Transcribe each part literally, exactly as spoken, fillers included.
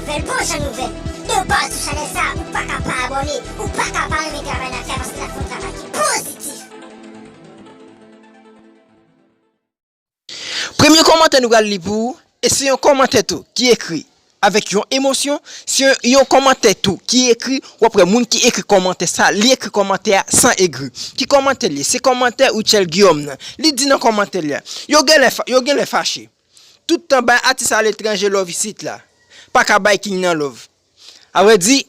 Nouvèl, bon jan nouvèl. Depi w pa sou chanèl sa, ou pa ka pa abòne, ou pa ka pa renmen travay n ap fè paske n ap fè yon travay ki pozitif. Premye kòmantè nou pral li pou ou, e se yon kòmantè tou ki ekri avèk yon emosyon, se yon, yon kòmantè tou ki ekri, w ap wè moun ki ekri kòmantè sa, li ekri kòmantè a san egri. Ki kòmantè l ye? Se kòmantè Rutshelle Guillaume nan. Li di nan kòmantè li a, yo genlè, fa- yo genlè fache. Tout tan bay atis aletranje love isit la. Pa ka bay king nan love. Avrèdi,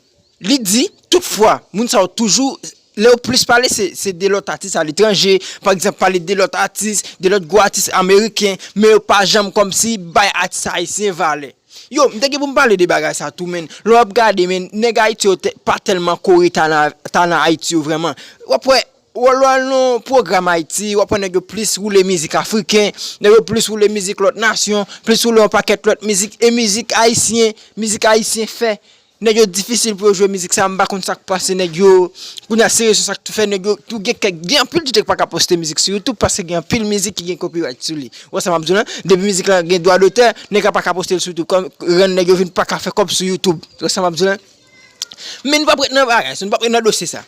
li di, toutfwa, moun sa yo toujou, lè yo plis pale, se, se de lòt atis aletranje, pa egzanp, pale de lòt atis, de lòt gwo atis ameriken, men yo pa janm kòmsi bay atis ayisyen valè. Yo, m te gen pou m pale de bagay sa tou, men lè w ap gade, men nèg Ayiti yo te- pa tèlman kore talan, talan Ayiti yo vrèman. W ap wè, w al nan pwogram Ayiti, w ap wè nèg yo plis woule mizik afriken, nèg yo plis woule mizik lòt nasyon, plis woule yon pakèt lòt mizik, e mizik ayisyen, mizik ayisyen fè. Nèg yo difisil pou yo jwe mizik sa, m pa konn sa k pase nèg yo. Kounye a se rezon sa k tou fè nèg yo tou gen kèk, gen anpil DJ k pa ka poste mizik sou YouTube paske gen anpil mizik ki gen copyright sou li. Ou wè sa m ap di w lan? Depi mizik lan gen dwa dotè, nèg la pa ka poste l sou YouTube. Kòm rann nèg yo vin pa ka fè kòb sou YouTube. Ou wè sa m ap di w lan? Men nou p ap ret nan bagay sa, nou p ap ret nan dosye sa.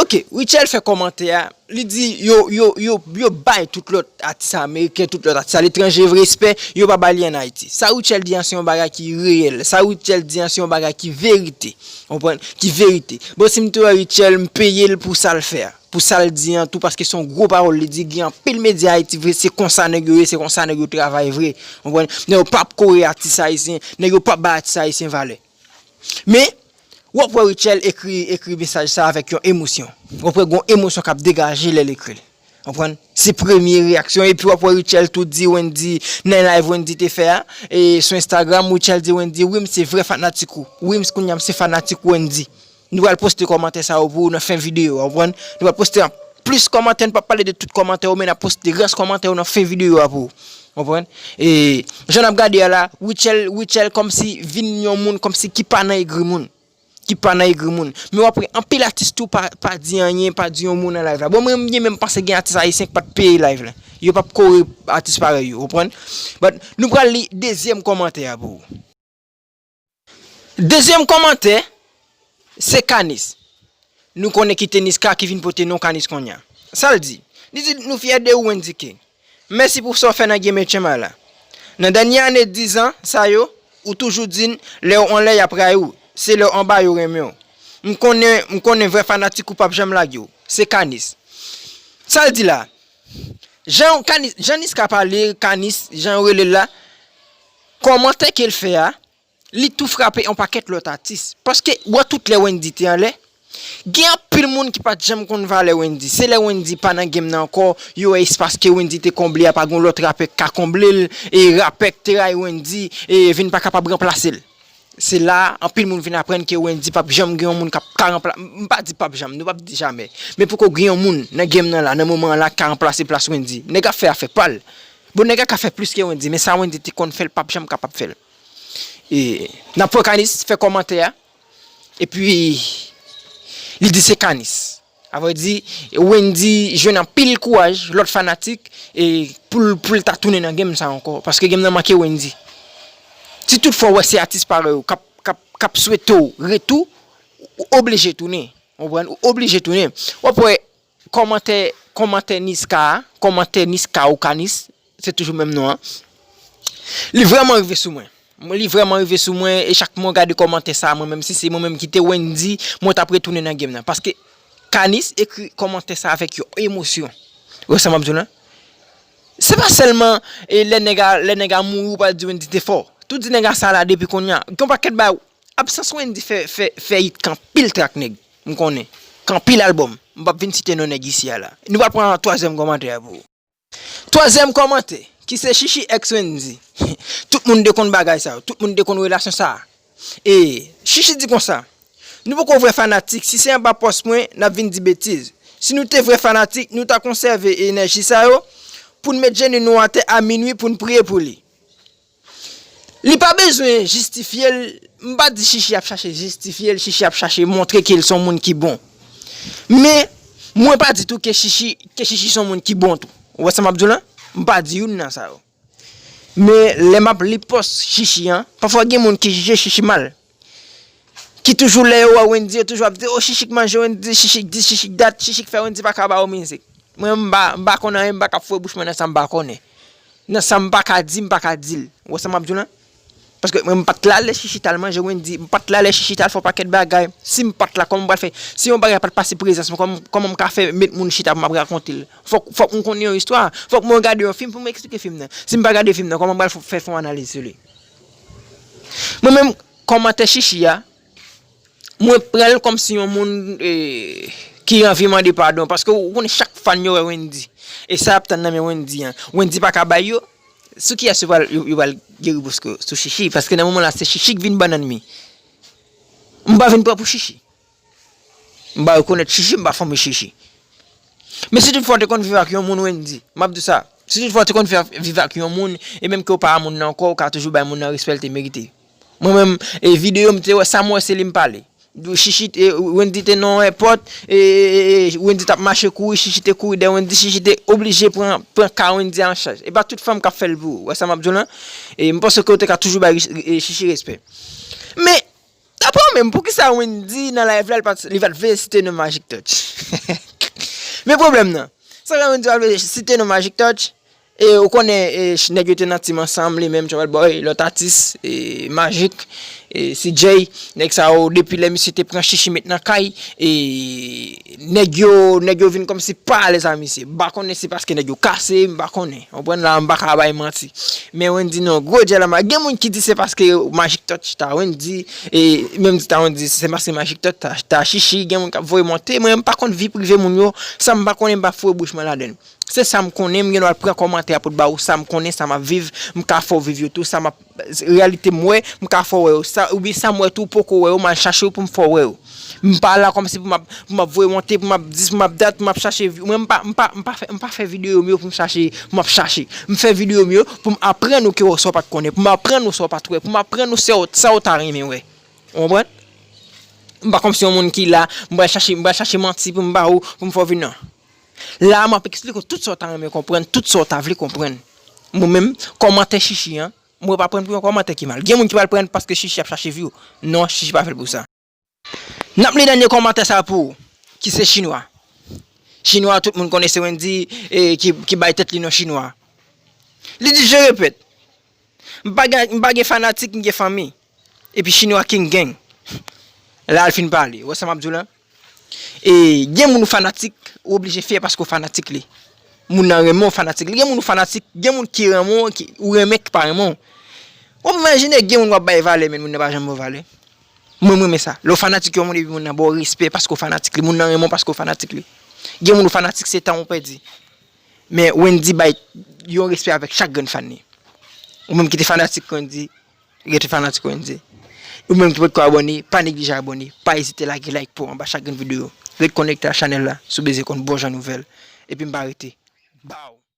Ok, Rutshelle fè kòmantè a, li di yo, yo, yo, yo bay tout lòt atis ameriken, tout lòt atis aletranje respè, yo pa bay li ann Ayiti. Sa Rutshelle di an se yon bagay ki reyèl. Sa Rutshelle di an se yon bagay ki verite. Ou konprann? Ki verite. Bon, si m te wè Rutshelle, m peye l pou sa l fè a. Pou sa l di an tou, paske se yon gwo pawòl li di, gen anpil medya Ayiti vre, se konsa nèg yo ye, se konsa nèg yo travay vre. Ou konprann? Nèg yo p ap kore atis ayisyen, nèg yo p ap bay atis ayisyen valè. Men, w ap wè Rutshelle ekri, ekri mesaj sa avèk yon emosyon. W ap wè gon emosyon k ap degaje lè l ekri l. Konprann? Se premye reyaksyon. Epi w ap wè Rutshelle tou di Wendy, nan live Wendy te fè a, e sou Instagram, Rutshelle di Wendy, wi, m se vrè fanatik ou. Wi, m kounye a m se fanatik Wendy. Nou pral poste kòmantè sa yo pou ou nan fen videyo a, w konprann? Nou pral poste an plis kòmantè, nou p ap pale de tout kòmantè yo, men n ap poste rès kòmantè yo nan fen videyo a pou ou. W konprann? E jan n ap gade a la, Rutshelle, Rutshelle kòmsi vin yon moun kòmsi ki pa nan egri moun. Ki pa nan egri moun. Men w ap wè anpil atis tou pa, pa di anyen, pa di yon mo nan live la. Bon, mwen, m gen menm panse gen atis ayisyen k pa t peye live la. Yo p ap kore atis parèy yo, w konprann? But, nou pral li dezyèm kòmantè a pou ou. Dezyèm kòmantè, se Kanis. Nou konnen ki te Niska ki vin pote non Kanis kounye a. Sa l di? Li di, nou fyè de ou, Wendy King. Mèsi pou sa w fè nan game H M I la. Nan dènye ane diz an sa yo, ou toujou di n, lè w anlè y ap rayi w, se lè w anba yo renmen w. M konnen, m konnen vrè fanatik ou p ap janm lage w. Se Kanis. Sa l di la? Jan Kanis, jan Niska pale, Kanis, jan yo rele l la, kòmantè ke l fè a, li tou frape yon pakèt lòt atis. Paske, w wè tout lè Wendy te anlè, gen anpil moun ki pa t janm konn valè Wendy. Se lè Wendy pa nan game nan ankò, yo wè espas ke Wendy te konble a, pa gen lòt rapè k ka konble l, e rapè k te rayi Wendy, e vin pa kapab ranplase l. Se la, anpil moun vin aprann ke Wendy p ap janm gen yon moun k ap ka ranpla-, m pa di p ap janm, nou p ap di jamè. Men poko gen yon moun nan game nan la, nan moman an la, k ka ranplase plas Wendy. Nèg ap fè afè pa l. Bon, nèg la ka fè plis ke Wendy, men sa Wendy te konn fè, l p ap janm kapab fè l. E, n ap wè Kanis fè kòmantè a, epi li di se Kanis. Avrèdi, Wendy jwenn anpil kouraj lòt fanatik, e pou l, pou l ta tounen nan game sa ankò, paske game nan manke Wendy. Si toutfwa w wè se atis parèy ou k ap, k ap, k ap swete w retou, ou oblije tounen. Ou konprann? Ou oblije tounen. W ap wè kòmantè, kòmantè Niska a, kòmantè Niska ou Kanis, se toujou menm non an. Li vrèman rive sou mwen. Mwen, li vrèman rive sou mwen, e chak mwen gade kòmantè sa a, mwen menm, si se mwen menm ki te Wendy, mwen t ap retounen nan game nan. Paske Kanis ekri kòmantè sa avèk yon emosyon. Ou wè sa m ap di w lan? Se pa sèlman, e, lè nèg a, lè nèg a mouri, ou pral di Wendy te fò. Tou di nèg a sa la depi kounye a. Gen yon pakèt bagay, absans Wendy fè, fè, fè hit k anpil trak nèg. M konnen. K anpil albòm. M p ap vin site non nèg isi a la. Nou pral pran twazyèm kòmantè a pou ou. Twazyèm kòmantè, ki se Chichi ex Wendy. Tout moun te konn bagay sa yo. Tout moun te konn relasyon sa a. E Chichi di konsa, nou poko vrè fanatik, si se anba pòs mwen, n ap vin di betiz. Si nou te vrè fanatik, nou ta konsève enèji sa yo pou n met jenou nou atè a minwi pou n priye pou li. Li pa bezwen jistifye l, m pa di Chichi ap chache jistifye l, Chichi ap chache montre ke l se yon moun ki bon. Men, mwen pa di tou ke Chichi, ke Chichi se yon moun ki bon tou. Ou wè sa m ap di w lan? M pa di youn nan sa yo. Men, lè m ap li pòs Chichi an, pafwa gen moun ki jije Chichi mal. ki toujou lè yo wè Wendy, yo toujou ap di, "O, Chichi k manje Wendy, Chichi k di, Chichi k dat, Chichi k fè Wendy pa ka ba yo mizik." Mwen, m pa, m pa konn anyen, m pa ka foure bouch mwen nan sa m pa konnen. Nan sa m pa ka di, m pa ka di l. Ou wè sa m ap di w lan? Paske mwen, m pa t la lè Chichi t al manje Wendy, m pa t la lè Chichi t al fè yon pakèt bagay. Si m pa t la, kòman m pral fè? Si yon bagay pa t pase prezans mwen, kòman, kòman m ka fè met moun chita pou m ap rakonte l? Fòk, fòk m konnen yon istwa. Fòk mwen gade yon fim pou m eksplike fim nan. Si m pa gade fim nan, kòman m pral fè, fè yon analiz sou li? Mwen menm, kòmantè Chichi a, mwen pran l kòmsi yon moun, eh, ki anvi mande padon. Paske ou konnen chak fan yo wè Wendy. E sa y ap tann nan men Wendy an. Wendy pa ka bay yo. Sou kiyès yo pral, yo, yo pral geri bouske sou Chichi? Paske nan moman la, se Chichi k vin bannann mi. M pa vin pran pou Chichi. M pa rekonèt Chichi, m pa fanmi Chichi. Men si toutfwa w te konn viv ak yon moun, Wendy, m ap di w sa, si toutfwa w te konn fè, viv ak yon moun, e menm ke w pa a moun nan ankò, ou ka toujou bay moun nan respè l te merite. Mwen menm, e videyo m te wè, sa m wè se li m pale. Chichi, e, Wendy te nan yon èpòt, e, e, e, Wendy t ap mache kouri, Chichi te kouri dèyè Wendy, Chichi te oblije pran, pran ka Wendy an chaj. E pa tout fanm k ap fè l pou ou, wè sa m ap di w lan? E m panse ke w te ka toujou bay, e, Chichi respè. Men, daprè w menm, poukisa Wendy nan live la, li pa t, li pa t vle site non Magic Touch? Men pwoblèm nan, sa fè Wendy pa t vle site non Magic Touch, e ou konnen, e, ch-, nèg yo te nan team ansanm, li menm, Trouble Boy, lòt atis, e, Magic, e, C J, nèg sa yo, depi lè misye te pran Chichi met nan kay, e, nèg yo, nèg yo vin kòmsi pa alèz a misye. M pa konnen se paske nèg yo kase, m pa konnen. Konprann la, m pa ka bay manti. Men Wendy nan gwo djè la, gen moun ki di se paske Magic Touch ta Wendy, e menm di ta Wendy, se paske Magic Touch ta, ta Chichi, gen moun k ap voye monte. Mwen, m pa konn vi prive moun yo, sa m pa konnen, m pa foure bouch mwen ladann. Se sa m konnen, m gen dwa pran kòmantè a pou t ba ou sa m konnen, sa m ap viv, m ka fè w viv yo tou, sa m ap, reyalite m wè, m ka fè w wè yo, sa, oubyen sa m wè tou, poko wè yo, m al chache yo pou m fè w wè yo. M pa la kòmsi pou m ap, pou m ap voye monte, pou m ap dis, pou m ap dat, pou m ap chache vi. Mwen, m pa, m pa, m pa fè, m pa fè videyo m yo pou m chache, pou m ap chache. M fè videyo m yo pou m aprann ou ke w sa w pa t konnen, pou m aprann ou sa w pa t wè, pou m aprann ou sa w, sa w ta renmen wè. Ou konprann? M pa kòmsi yon moun ki la, m pral chache, m pral chache manti pou m ba ou, pou m fè w vin nan. La, m ap eksplike w tout sa w ta renmen konprann, tout sa w ta vle konprann. Mwen menm, kòmantè Chichi an, mwen pa pran l pou yon kòmantè ki mal. Gen moun ki pral pran l paske Chichi ap chache view. Non, Chichi pa fè l pou sa. N ap li dènye kòmantè sa pou ou, ki se Chinwa. Chinwa, tout moun konnen se Wendy, e, ki, ki bay tèt li non Chinwa. Li di, je répète, m pa gen, m pa gen fanatik, m gen fanmi. Epi Chinwa King Gang. La, l fin pale. Ou wè sa m ap di w lan? E gen moun ou fanatik, ou oblije fyè paske w fanatik li. Moun nan renmen w, fanatik li. Gen moun ou fanatik, gen moun ki renmen w, ki, ou renmen, ki pa renmen w. W ap imajine gen moun w ap bay valè, men moun nan pa janm ba w valè. Mwen, m renmen sa. Lè w fanatik yon moun epi moun nan ba w respè paske w fanatik li. Moun nan renmen w paske w fanatik li. Gen moun ou fanatik, se tan ou pèdi. Men Wendy bay yon respè avèk chak grenn fan li. Ou menm ki te fanatik Wendy, rete fanatik Wendy. Ou menm ki potko abòne, pa neglije abòne, pa ezite lage like pou anba chak grenn videyo. Ret konekte ak chanèl la, si w bezwen konn bon jan nouvèl. Epi m pa rete. Bow!